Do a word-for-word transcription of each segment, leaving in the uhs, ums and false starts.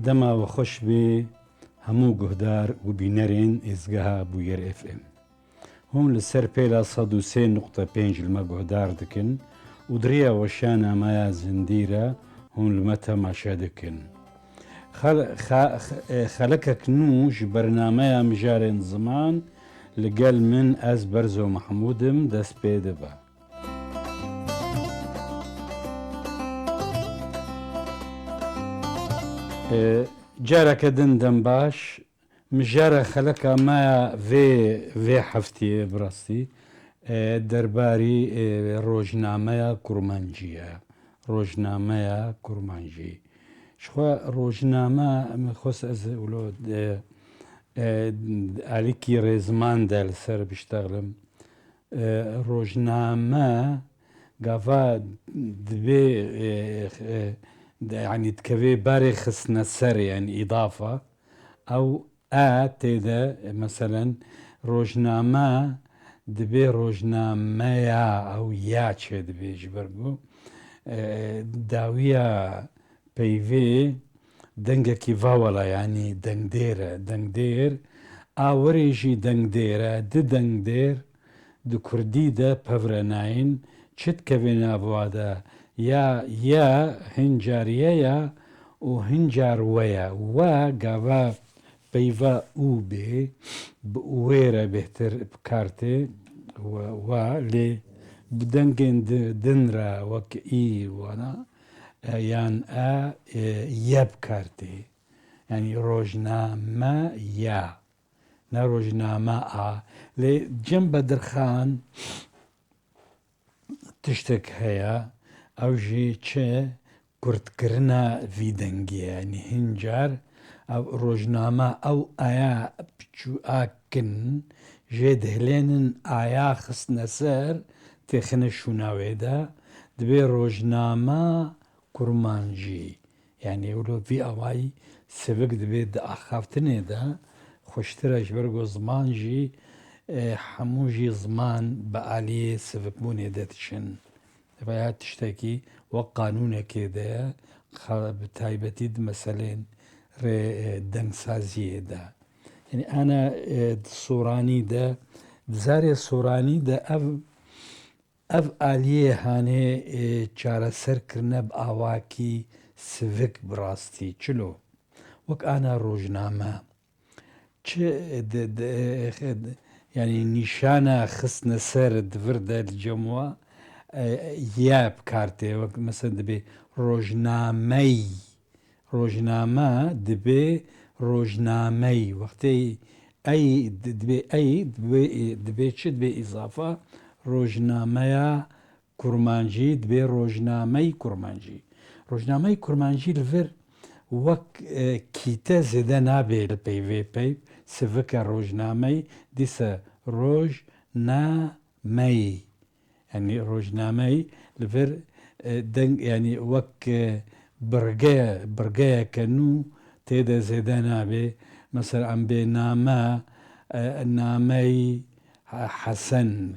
Dema we xweş bê hemû guhdar û bînerên êzgeha Bûyer F M. Hûn li ser pêla sed û sê nuqte pênc li me guhdar dikin û di riya weşana me ya zindî re hûn li me temaşe dikin. Xel-, xa-, x-, e, xelekek nû ji bernameya Mijarên Ziman li gel min ez Berzo Mehmûd im, dest pê dibe. E, careke din dem baş, mijara xeleka me ya vê, vê heftiyê bi rastî, e, derbarî, e, rojnameya kurmancî ye. Rojnameya kurmancî. Ji xwe rojname, em xwest ez wilo, e, e, alîkî rêziman de li ser biştexlim. E, rojname gava dibê, e, e, de, yanî dikevê barê xistneser, yanî îdafa. Ew e tê de, e, meselen, rojname dibê rojnameya, ew ya çêdibê ji ber ku, e, dawiya peyvê dengekî vawela, yanî dengdêr e. Dengdêr, a werê jî dengdêr e. Di dengdêr di kurdî de pev re nayîn, çi dikeve nav wa de? Ya, ya, hin car ye ya û hin car we ye. We gava peyva û bê, bi wê re bêhtir bi kar tê, we, wa, lê bi dengên di-, din re wek î wana, e, yan e, e, ye bi kar tê. Yanî rojname ya, ne rojname a. Lê Cem Bedirxan tiştek heye, ew jî çi? Kurtkirina vî dengê ye. Yanî hin car ev rojname ew aya piçû a kin jê dihilênin, aya xistine ser, têxine şûna wê de, dibê rojname kurmancî. Yanî wilo vî awayî sivik dibê di axaftinê de xweştir e, ji ber ku ziman jî, e, hemû jî ziman bi aliyê sivikbûnê de diçin. Veya tiştekî wek qanûnekê de ye, xa-, bi taybetî di meselên rê, e, dengsaziyê de. Yanî ana, e, di soranî de, di zarê soranî de ev Ev aliyê hanê, e, çareser kirine bi awakî sivik bi rastî. Çilo? Wek ana rojname. Çi di, di, e, yanî nîşana xistine ser di vir de li cem wa, e, ya bi kar tê. Wek mesela dibê rojnamey. Rojname dibê rojnamey. Wextê ey di-, dibê ey, dibê, dibê çi? Dibê îzafa rojnameya kurmancî, dibê rojnamey kurmancî. Rojnamey kurmancî li vir wek, e, kîte zêde nabe li peyvê peyv, sivike rojnamey, dîse rojnamey. Yanî rojnameyî li vir, e, deng, yanî wek, e, birge, birgeyeke nû tê de zêde nabe. Mesela em bê name, e, namey He-, Hesen,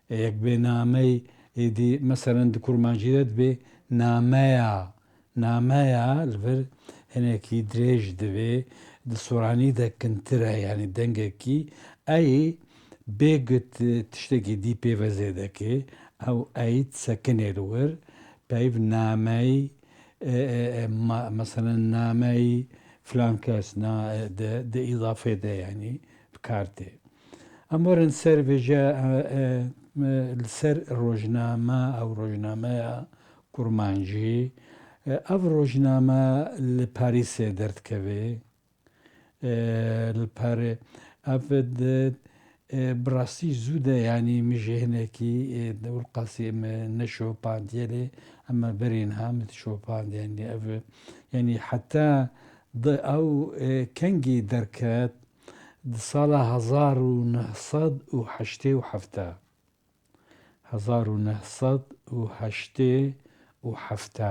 e, yek bê namey êdî, meselen di kurmancî de dibê nameya, Nameya li vir hinekî dirêj divê, di soranî de kintir e, yanî dengekî ey bê got tiştekî dî pê ve zêde ke, ew ey sekinê li wir, peyv namey, e, e, e, ma-, meselen namey filan kes, na, e, de, di îzafê de, yanî bi kar tê. Em werin ser vêje, e, e, li ser rojname, ew rojnameya kurmancî. E, ev rojname li Parîsê derdikeve. E, li Parê-, ev di, e, bi rastî zû de, yanî min jê hinekî, e, di Wilqasî min neşopandiye lê em berî niha min dişopand, yanî ev, yanî heta di ew, e, kengî derket, di sala hezar û neh sed û heştê û heft. Hezar û neh sed û heştê û heft.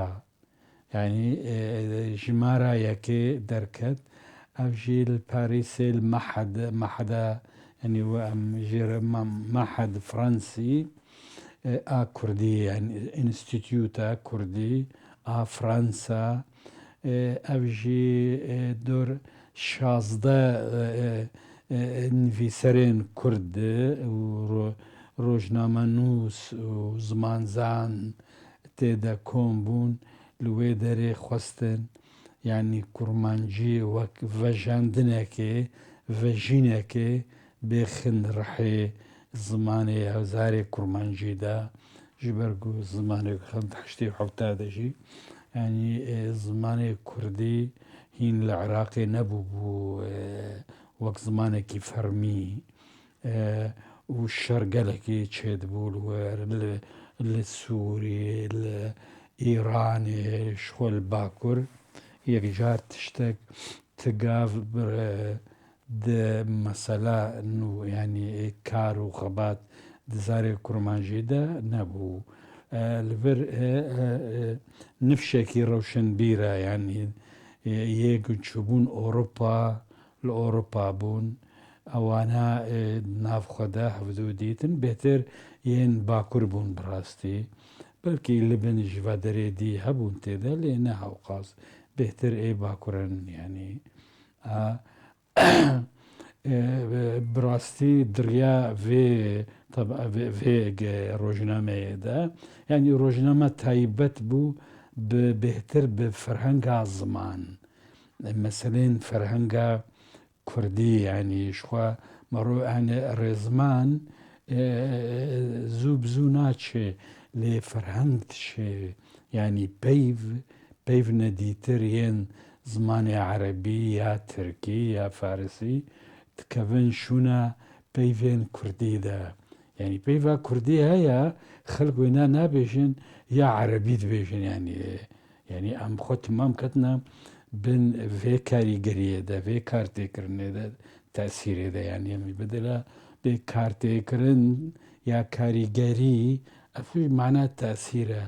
Yanî, e, jimara yekê derket. Ev jî li Parîsê li Mehed, Meheda, yanî we em jê re ma-, Mehed Fransî, e, a Kurdî, yanî Înstîtûta Kurdî a Fransa, E, ev jî, e, dor şazdeh, e, e, e, nivîserên Kurd û ro-, rojnamenûs û zimanzan tê de kom bûn, li wê derê xwestin, yanî kurmancî wek vejandinekê, vejînekê bêxin rihê zimanê hezarê kurmancî de, ji ber ku zimanê xwe di heştê û hewta de jî, yanî, e, zimanê kurdî hîn li Iraqê nebûbû, e, wek zimanekî fermî, e, û şer gelekî çêdibû li wir, li, li Sûrî, li Îranê, ji xwe li Bakur, yekcar tiştek ti gav bi re di mesela nû, yanî kar û xebat di zarê kurmancî de nebû. E, li vir, e, e, e, nifşekî rewşenbîr e, yanî, e, yê ku çûbûn Ewropa, li Ewropa bûn. Ewana, e, nav xwe de hevdû dîtin, bêhtir yên Bakur bûn bi rastî. Belkî li bin ji va derê dî hebûn tê de, lê ne hewqas. Bêhtir ê Bakur in, yanî. A, e, bi rastî di riya vê, tab-, vê, vê ge-, rojnameyê de, yanî rojname taybet bû bi bêhtir bi ferhenga ziman. Meselên ferhenga kurdî, yanî ji xwe mero, yanî rêzman, e, zû bi zû naçe, lê ferheng dişe, yanî peyv, peyv nedîtir yên zimanê erebî ya tirkî ya farisî dikevin şûna peyvên kurdî de. Yanî peyva kurdî heye, xelk wêna nabêjin, ya erebî dibêjin, yanî, yanî em xwe timam ketine bin vê karîgeriyê de, vê kartêkirinê de, tesîrê de, yanî em ê bedela bê kartêkirin ya karîgerî, ev jî mana tesîr e.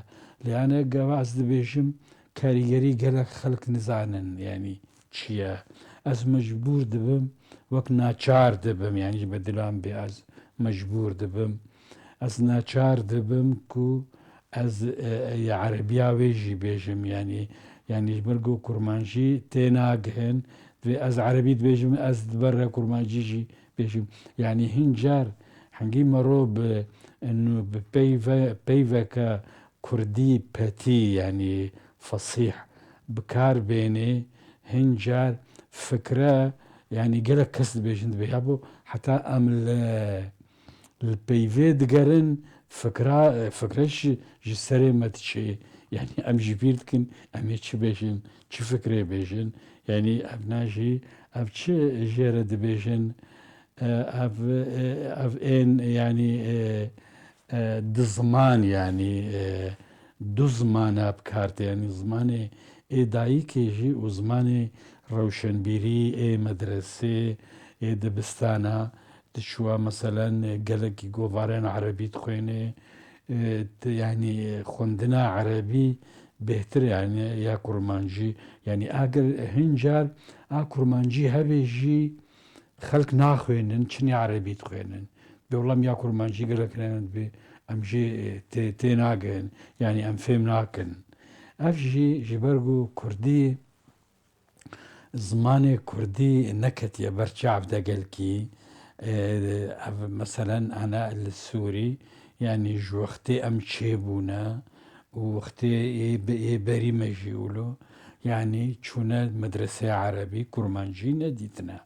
Lê ane gava ez dibêjim, karîgerî gelek xelk nizanin, yanî çi ye. Ez mecbûr dibim, wek naçar dibim, yanî ji bedilan bê ez mecbûr dibim. Ez naçar dibim ku ez, e, e, ya erebiya wê jî bêjim, yanî, yanî ji ber ku kurmancî tê nagihin, divê ez erebî dibêjim, ez di ber re kurmancî jî bêjim. Yanî hin car hingî mero bi, inu, bi peyve-, peyveke kurdî petî, yanî fesîh bi kar bênê, hin car fikre, yanî gelek kes dibêjin, dibê ya bo heta em li, li peyvê digerin, fikra, fikre ji, ji serê me diçe. Yanî em ji bîr dikin, em ê çi bêjin, çi fikrê bêjin. Yanî ev na jî, ev çi jê re dibêjin, e, ev, e, ev ên, yanî, e, e, di ziman, yanî, e, du zimana bi kar tê, yanî zimanê ê dayikê jî û zimanê rewşenbîrî ê medresê, ê dibistana, diçûa meselen gelekî govarên erebî dixwêne, e, t-, yanî xwendina erebî bêhtir, yanî ya kurmancî, yanî agir hin car a kurmancî hebe jî, xelk naxwênin, çinî erebî dixwênin. Dê wela em ya kurmancî gelek hene, dibê em jê, e, tê, tê nagihin, yanî em fêm nakin. Ev jî ji ber ku kurdî, zimanê kurdî neketiye ber çav de gelkî, e, ev meselen ana li Sûrî, yanî ji wextê em çêbûne û wextê ê be-, ê berî me jî wilo, yanî çûne medreseyê erebî, kurmancî nedîtine.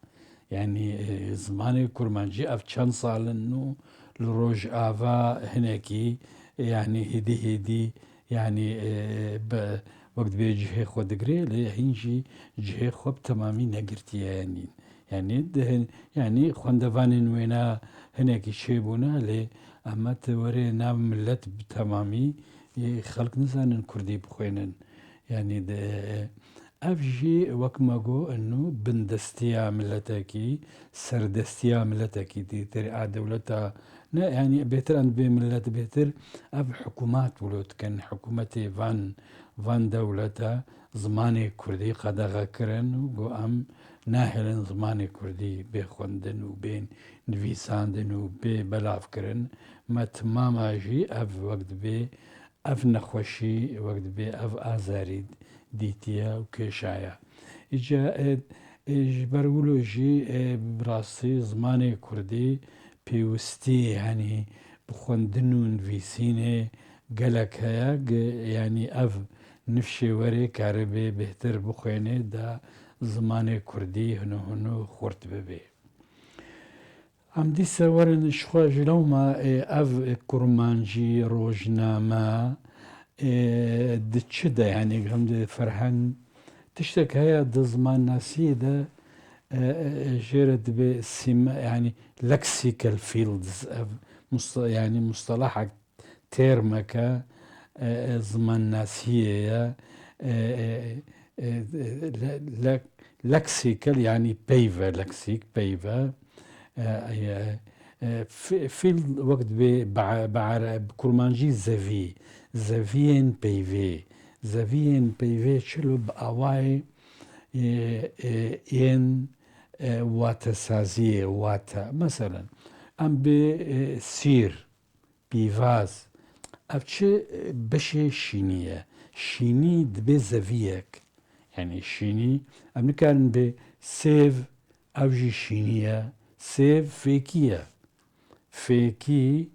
Yanî, e, zimanê kurmancî ev çend sal in nû li Rojava hinekî, yanî hêdî hêdî, yanî, e, bi, wek dibê cihê xwe digire, lê hîn jî cihê xwe bi temamî negirtiye, yanî. Yanî di hin-, yanî xwendevanên wêna hinekî çêbûne, lê ema tu werê nav milet bi temamî, e, xelk nizanin kurdî bixwênin. Yanî de, ev jî wek me got, inu bindestiya miletekî, serdestiya miletekî dîtir a dewleta ne, yanî bêtir em dibê milet bêtir ev hikûmat wilo dikin, hikûmetê van, van dewleta zimanê kurdî qedexe kirin û got em nahêlin zimanê kurdî bê xwendin û bê nivîsandin û bê belavkirin. Me timama jî ev wek dibê ev nexweşî, wek dibê ev azarî, dîtiye û kêşaye. Îca, e, e, ji ber wilo jî, e, bi rastî zimanê kurdî pêwistî, yanî bi xwendin û nivîsînê gelek heye, gi-, yanî ev nifşê werê karibe bêhtir bixwêne da zimanê kurdî hino hino xurt bibe. Em dîsa werin ji xwe ji lewma, ê, ev kurmancî rojname, ê, di çi de, yanî hem di ferheng tiştek heye di zimannasiyê de, e, e, e, jê re dibe sîme, yanî lexical fields, ev musta-, yanî mustelahek, termeke, e, e, zimannasiyê ye. E, e, e, e, le-, le-, lexical, yanî peyve, leksîk, peyve. E, e, e, fi-, field wek dibê bi, bi, bi kurmancî zevî, zeviyên peyvê. Zeviyên peyvê çilo bi awayê, e, e, yên, e, watesaziyê, wate. Meselen, em bi, e, sîr, pîvaz. Ev çi beşê şînî ye? Şînî dibe zeviyek. Yanî şînî, em nikarin bê sêv, ew jî şînî ye. Sêv fêkî ye. Fêkî,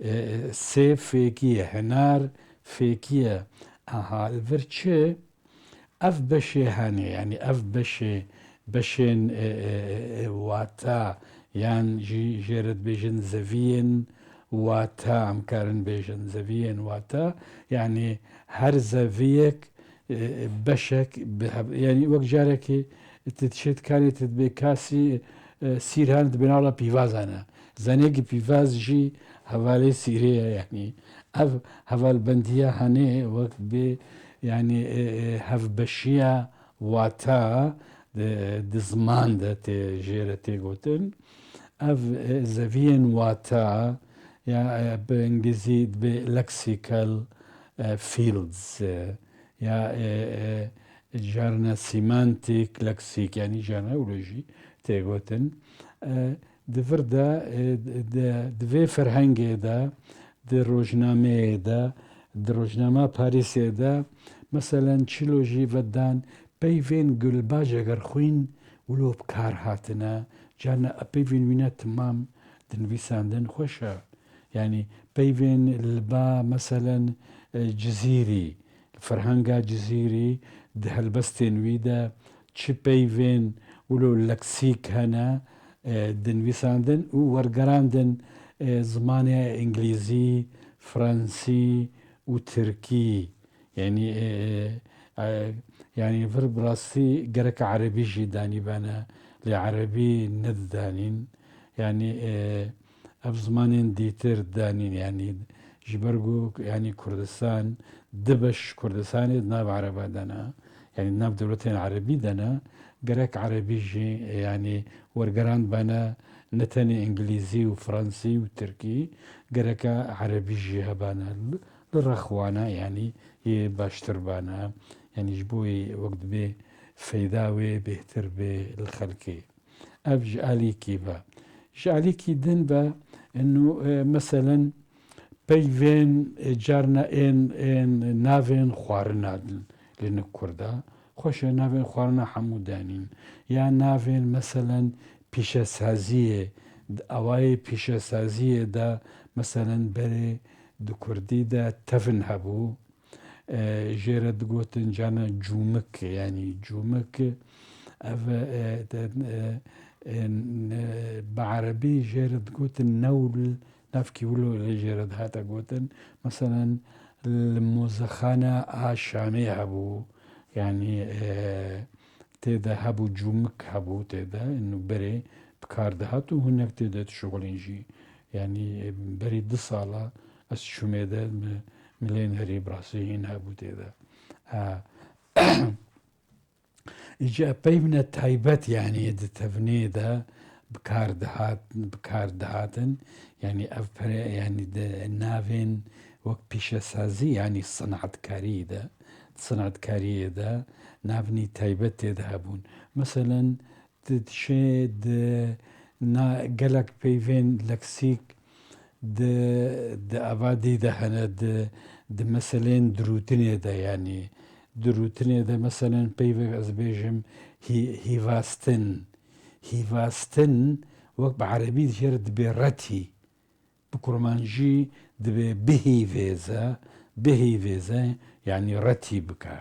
e, sêv fêkî ye. Hinar fêkî ye. Aha, li vir çi? Ev beşê hene, yanî ev beşê, beşên, e, e, e, wata, yan jî jê re dibêjin zeviyên wata, em karin bêjin zeviyên wata, yanî her zeviyek, e, e, beşek bi hev-, yanî wek carekê tu diçê dikanê tu dibê kasî, e, sîr hene dibê navla pîvazan e. Zenêkî pîvaz jî hevalê sîrê ye, yanî ev hevalbendiya hene wek bi, yanî, e, e, hevbeşiya wata di, di ziman de tê jê re tê gotin. Ev, e, zeviyên wata ya, e, bi îngilîzî dibe lexical, e, fields, e, ya, e, e, carna semantic lexic, yanî carna wilo jî tê gotin. E, di vir de, e, di, di vê ferhengê de, di rojnameyê de, di rojnama Parîsê de, meselen çilo jî vedan peyvên gulbac eger xwîn wilo bi kar hatine, carna peyvên wîne timam dinivîsandin xweş e. Yanî peyvên li ba, meselen, e, Cizîrî, ferhenga Cizîrî di helbestên wî de çi peyvên wilo leksîk hene, e, dinivîsandin û wergerandin, e, zimanê îngilîzî, fransî û tirkî. Yanî, e, e, e, yanî vir bi rastî gerek erebî jî danîbene, lê erebî nedidanîn. Yanî, e, ev zimanên dîtir danîn, yanî ji ber ku, yanî Kurdistan, du beş Kurdistanê di nav ereba de ne, yanî di nav dewletên erebî de ne, gerek erebî jî, yanî wergerand bene, ne tenê îngilîzî û fransî û tirkî, gereke erebî jî hebane. Li, li rex wana, yanî yê baştir bane, yanî ji bo yê wek dibê feyda wê bêhtir bê li xelkê. Ev ji alîkî ve. Ji alîkî din ve, inu, e, meselen, peyvên, e, carna ên, ên navên xwarina li nik Kurda. Xweş e navên xwarina hemû danîn. Ya navên, meselen, pîşesaziyê, di awayê pîşesaziyê de, meselen, berê di Kurdî de tevin hebû. E, jê re digotin carna cûmik, yanî cûmik, ev, e, de, e, e, n-, bi erebî jê re digotin newl, navkî wilo lê jê re dihate gotin. Meselen, li mozexana a Şamê hebû, yanî, e, tê de hebû, cûmik hebû tê de, û berê bi kar dihat û hinek tê de dişuxulîn jî. Yanî, e, berî du sala ez çûmê de mi-, milên herî bi rastî hîn hebû tê de. E, Îca peyvine taybet, yanî di tevnê de bi kar dihat, bi kar dihatin. Yanî ev pere, yanî di navên wek pîşesazî, yanî sinetkarî de, sinetkariyê de navnî taybet tê de hebûn. Meselen, di, di şê, di na gelek peyvên leksîk di, di avadî de hene, di, di meselên dirûtinê de, yanî di rûtinê de, meselen, peyvek ez bêjim hî-, hîvastin. Hîvastin wek bi erebî jê re dibê retî. Bi kurmancî dibê bihîvêze, bihîvêze, yanî retî bike.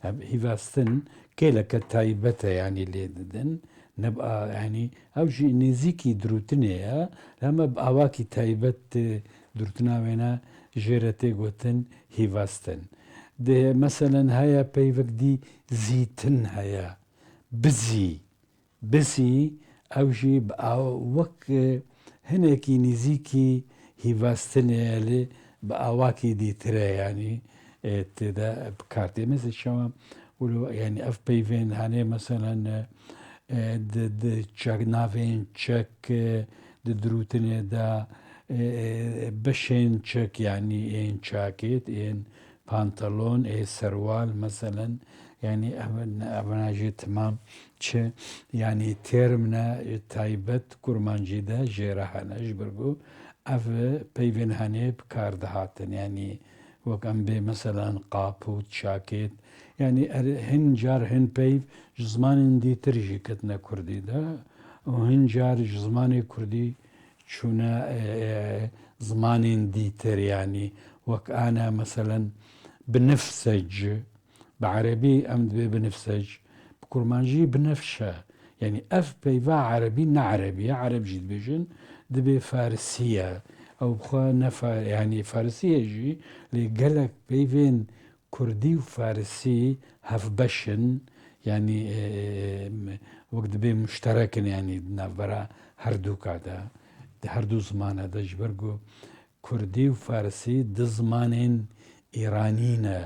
Ev hîvastin kêleke taybet e, yanî lê didin. Ne bi a-, yanî ew jî nêzîkî dirûtinê ye, lê hema bi awakî taybet tê dirûtina wêne jê re tê gotin hîvastin. Dê meselen heye peyvek dî zîtin heye, bizî. Bizî ew jî bi aw-, wek, e, hinekî nêzîkî hîvastinê ye, lê bi awakî dîtir e, yanî, e, tê de bi kar tê. Mesela çawa wilo, yanî ev peyvên hanê, meselen, e, e, di, di çek, navên çek, e, di dirûtinê de, e, e, beşên çek, yanî ên çakêt, ên pantalon, ê serwal, meselen, yanî ev, evna jî temam çi, yanî termine taybet kurmancî de jê re hene, ji ber ku ev peyvên henê bi kar dihatin, yanî wek em bê, meselen, qapût, çakêt, yanî er, hin car hin peyv ji zimanên dîtir jî ketine kurdî de û hin car ji zimanê kurdî çûne, e, e, zimanên dîtir, yanî wek ana, meselen, binifsec, bi erebî em dibê binifsec, bi kurmancî binefşe. Yanî ev peyva erebî ne erebî ye, ereb jî dibêjin, dibê farisî ye. Ew bi xwe ne fa-, yanî farisî ye jî, lê gelek peyvên kurdî û farisî hevbeş in, yanî, e, e, wek dibê muşterek in, yanî di navbera herdûka de, di herdu zimana de, ji ber ku kurdî û farisî di zimanên îranî ne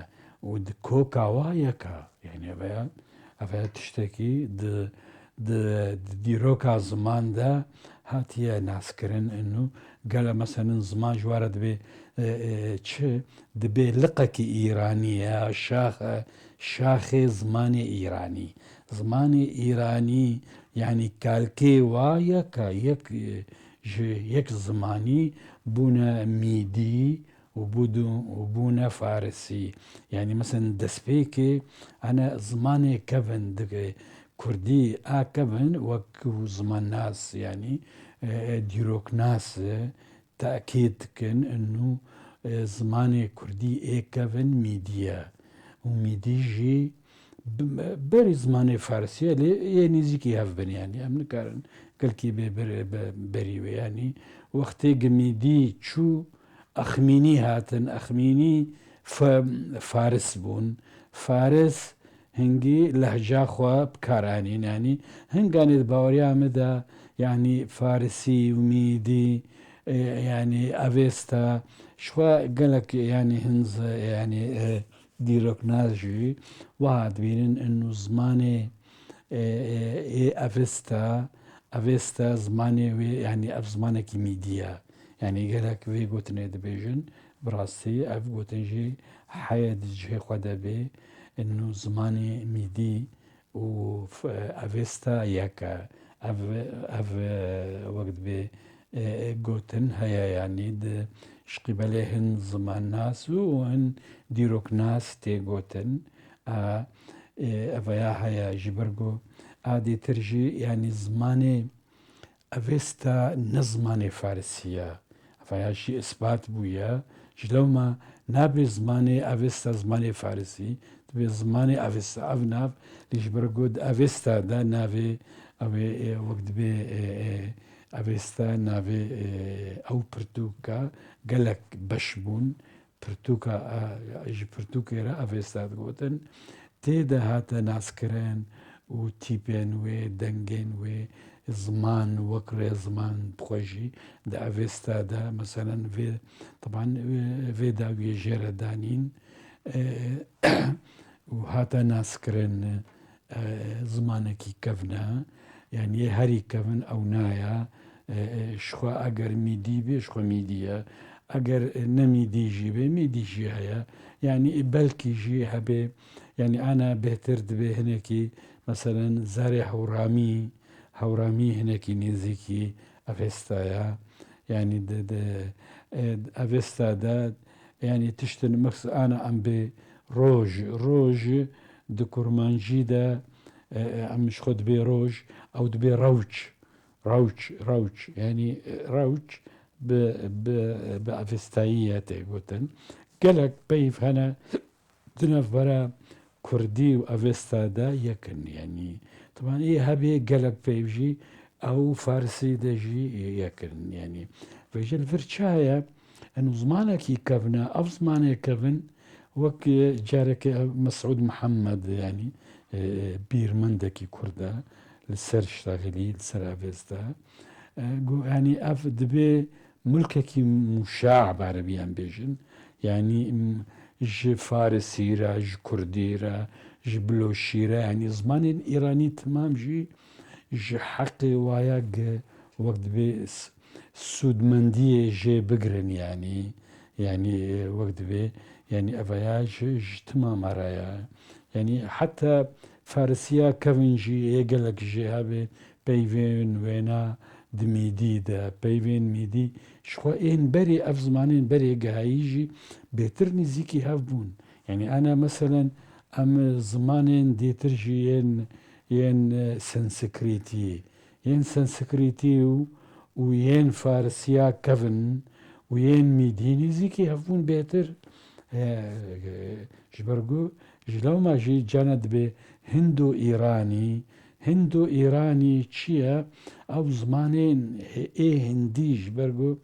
û di koka wa yek e. Yanî ev ya, ev ya tiştekî di, di, di dîroka ziman de hatiye naskirin. Inu gele, meselen, ziman ji we re dibê, e, e, çi? Dibê liqekî îranî ye, şax e, şaxê zimanê îranî. Zimanê îranî, yanî kalkê wa yek e, yek, e, ji yek zimanî bûne mîdî û bûdu-, û bûne farisî. Yanî, meselen, destpêkê ene zimanê kevin dike, kurdî a kevin wek ku zimannas, yanî, e, e, dîroknas, e, tekîd dikin, inu, e, zimanê kurdî ê kevin mîdî ye. Û mîdî jî bi-, berî zimanê farisî ye, lê yê nêzîkî hev bin, yanî em nikarin gelkî bê ber-, be-, berî wê. Yanî wextê gi mîdî çû, exmînî hatin, exmînî fe-, faris bûn. Faris hingî lehca xwe bi kar anîn. Yanî hinganê di baweriya min de, yanî farisî û mîdî, e, yanî avêsta, ji xwe gelek, yanî hin zi-, yanî, e, dîroknas jî wiha dibînin, inu zimanê, e, e, ê avêsta, avêsta zimanê wê, yanî ev zimanekî mîdî ye. Yanî gelek vê gotinê dibêjin, bi rastî ev gotin jî heye di cihê xwe de bê, inu zimanê mîdî û f-, avêsta yek e. Ev, ev, wek dibê, e, e, gotin heye, yanî di, ji qîbelê hin zimannas û hin dîroknas tê gotin. A, e, ev ya heye, ji ber ku a dêtir jî, yanî zimanê Avesta ne zimanê farisî ye. Ev ya jî ispat bûye. Ji lewma nabê zimanê Avesta zimanê farisî, dibê zimanê Avesta. Ev nav, lê ji ber ku di Avesta de navê ew ê, e, wek dibê, e, e, Avesta navê, e, ew pirtûka gelek beş bûn. Pirtûka, a, ji pirtûkê re Avesta digotin. Tê de hate naskirin û tîpên wê, dengên wê, ziman wek rêziman bi xwe jî di Avesta de, meselen, vê, teban, vê, vê dawiyê jê re danîn, e, û hate naskirin, e, zimanekî kevn e. Yanî yê herî kevn ew naya. E, e, ji xwe eger mîdî bê, ji xwe mîdî ye. Eger, e, ne mîdî jî bê, mîdî jî heye. Yanî, e, belkî jî hebê. Yanî ana bêhtir dibê hinekî, meselen, zarê hewramî, hewramî hinekî nêzîkî Avesta ye. Yanî di, di, e, Avesta de, yanî tiştin mix ana em bê Roj, roj di kurmancî de, e, e, em ji xwe dibê roj, ew dibê rewç. Rewç, rewç. Yanî, e, rewç bi, bi, bi Avestayî ye tê gotin. Gelek peyv hene di navbera kurdî û Avesta de yek in. Yanî, teban ê hebê gelek peyv jî ew farisî de jî yek in. Yanî, vêje li vir çi heye? Eno zimanekî kevin e, ev zimanê kevin, wek, e, careke ev Mesûd Mihemed, yanî, e, e, bîrmendekî Kurd e, li ser ştaxilî, li ser Avesta. E, got, yanî ev dibê mulkekî muşa'a, bi erebî em bêjin. Yanî, m, ji farisî re, ji kurdî re, ji biloşî re, yanî zimanên îranî temam jî ji heqê waya ge-, wek dibê s-, sûdmendiyê jê bigirin, yanî, yanî, e, wek dibê, yanî, evaya ji, ji tima me re ye. Yanî, heta Farisiya kevin jî yê gelek jê hebê peyvên wêna di Mîdî de, peyvên Mîdî, ji xwe ên berê, ev zimanên berê gehayî jî bêtir nîzîkî hev bûn. Yanî, ana, meselen, em zimanên dêtir jî yên, yên, e, Sanskritî, yên Sanskritî û, û yên Farisiya kevin û yên Mîdî nîzîkî hev bûn bêtir. E, e, ji ber ku ji lewma jî cana dibê Hindo-Îranî. Hindo-Îranî çi ye? Ew zimanên ê Hindî, ji ber ku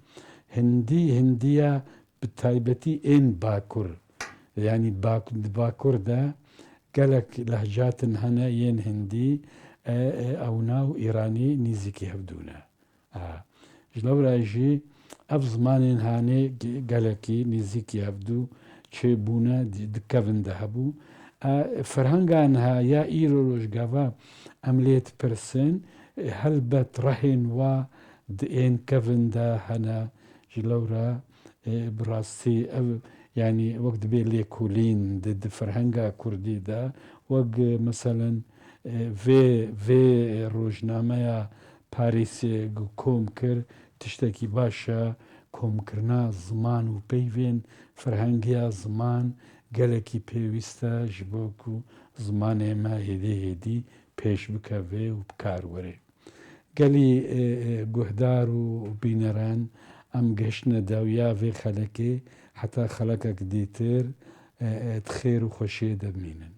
Hindî, Hindiya bi taybetî ên Bakur. Yanî bak-, di Bakur de gelek lehcatin hene yên Hindî, e, e, ewna û Îranî nîzîkî hevdû ne. A, ji lewra jî ev zimanên hanê ge-, gelekî nîzîkî hevdû çêbûne, di, di kevin de hebû. A, ferhenga niha ya îro rojgava em lê dipirsin, e, helbet rehên wa di ên kevin de hene. Ji lewra, e, bi rastî ev, yanî wek dibê lêkolîn di, di ferhenga kurdî de, wek, e, meselen, e, vê, vê rojnameya Parîsê ku kom kir, tiştekî baş e. Komkirina ziman û peyvên ferhengiya ziman gelekî pêwîst e, ji bo ku zimanê me hêdî hêdî pêş bikeve û bi kar were. Gelî, e, e, guhdar û bîneran, em gehiştine dawiya vê xelekê, heta xelekek dîtir, e, e, di xêr û xweşiyê de bimînin.